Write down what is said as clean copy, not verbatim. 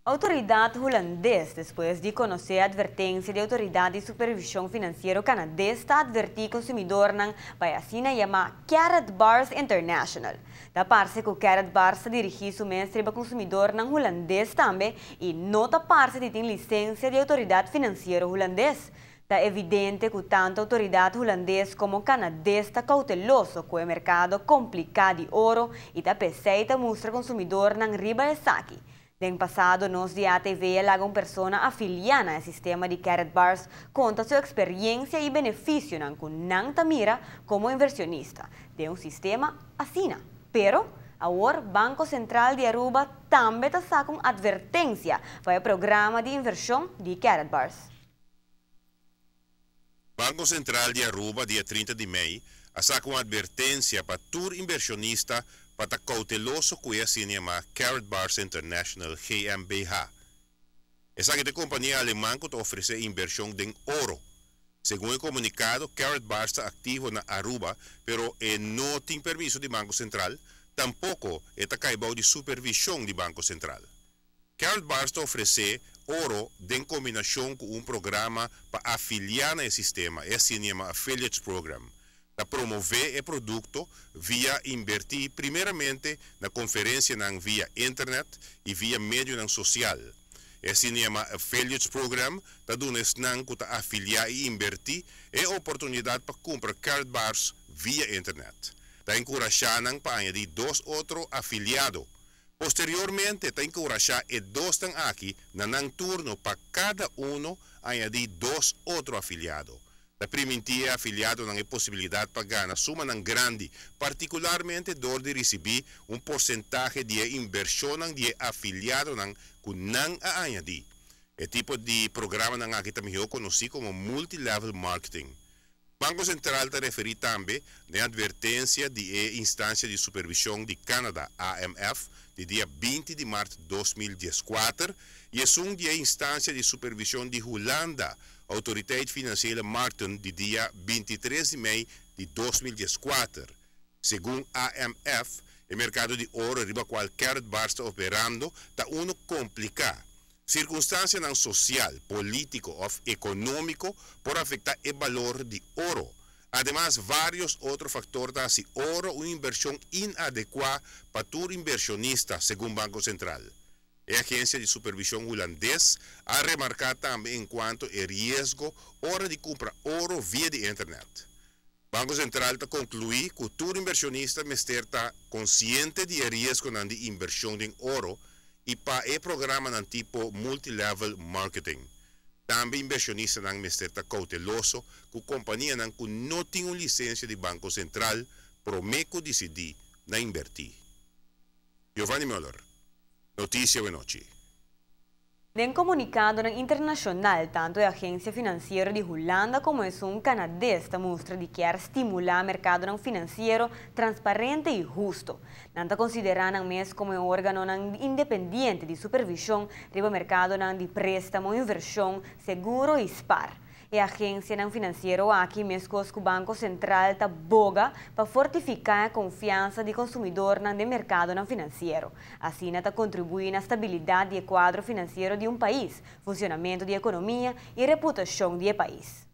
Autoridad Hulandes, despues di conoce advertencia di Autoridad di Supervision Financiero Canades, ta adverti consumidornan pa e asina yama Karatbars International. Ta parce cu Karatbars ta dirigi su mes riba consumidornan Hulandes tambe y no ta parce di tin licencia di Autoridad Financiero Hulandes. Ta evidente cu tanto autoridad Hulandes como Canades ta cauteloso cu e mercado complica di oro y ta pesey ta mustra consumidornan riba esaki. Den pasado nos di ATV a laga un persona afilia na e sistema di Karatbars conta su experiencia y beneficionan cu nan ta mira como inversionista den un sistema asina. Pero awor Banco Central di Aruba tambe ta saca un advertencia pa e programa di inversion di Karatbars. Banco Central di Aruba, dia 30 di mei, a saca un advertencia pa tur inversionista pa ta cauteloso cu e asina yama Karatbars International GmbH. Esaki ta e compania Aleman cu ta ofrece inversion den oro. Segun e comunicado, Karatbars ta activo na Aruba, pero e no tin permiso di Banco Central, tampoco e ta cay bou di supervision di Banco Central. Karatbars ta ofrece oro den combinacion cu un programa pa afilia na e sistema, e asina yama Affiliates Program. Ta promove e producto via inverti primeramente na conferencianan via internet y via medionan social. E asina yama Affiliates Program ta duna esnan cu ta afilia y inverti e oportunidad pa cumpra Karatbars via internet. Ta encurasha nan pa añadi dos otro afiliado. Posteriormente ta encurasha e dosnan aki na nan turno pa cada uno añadi dos otro afiliado. Ta priminti e afiliadonan e posibilidad pa gana sumanan grandi, particularmente door di ricibi un porcentahe di e inversionnan di e afiliadonan cu nan a añadi. E tipo di programanan aki ta miho conoci como multilevel marketing. Banco Central ta referi tambe den advertencia di e instancia di supervision di Canada, AMF, di dia 20 di maart 2014 y esun di e instancia di supervision di Hulanda, Autoriteit Financiële Markten, di dia 23 di mei di 2014. Segun AMF, e mercado di oro riba cual Karatbars ta operando ta uno complica. Circunstancianan social, politico of economico por afecta e balor di oro. Ademas, varios otro factor ta haci oro un inversion inadecua pa tur inversionista, segun Banco Central. E agencia di supervision Hulandes a remarca tambe en cuanto e riesgo ora di cumpra oro via di internet. Banco Central ta conclui cu tur inversionista mester ta consciente di e riesgonan di inversion den oro y pa e programanan tipo multilevel marketing. Tambe inversionistanan mester ta cauteloso cu companianan cu no tin un licencia di Banco Central prome cu dicidi na inverti. Giovanni Muller, Noticia Awe Nochi. Den comunicadonan internacional, tanto e agencia financiero di Hulanda como esun Canades ta mustra di kier stimula mercadonan financiero transparente y husto. Nan ta considera nan mes como un organonan independiente di supervision riba mercadonan di prestamo, inversion, seguro y spar. E agencianan financiero aki, mescos cu Banco Central, ta boga pa fortifica e confiansa di consumidornan den mercadonan financiero. Asina ta contribui na stabilidad di cuadro financiero di un pais, funcionamento di economia y reputacion di e pais.